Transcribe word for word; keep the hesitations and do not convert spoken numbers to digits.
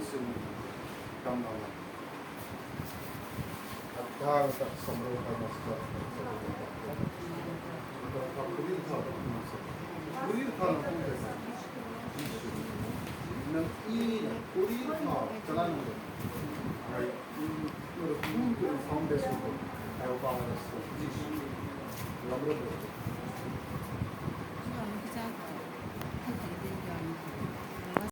Kamala. Adha tak samro kama sejak. Kurir thal na pung desa. Jisu. Nang i na kurir thal chala nang. Ai, nang kurir foundation ko. Ai, o Bangladesh ko. Jisu. Lamro ko.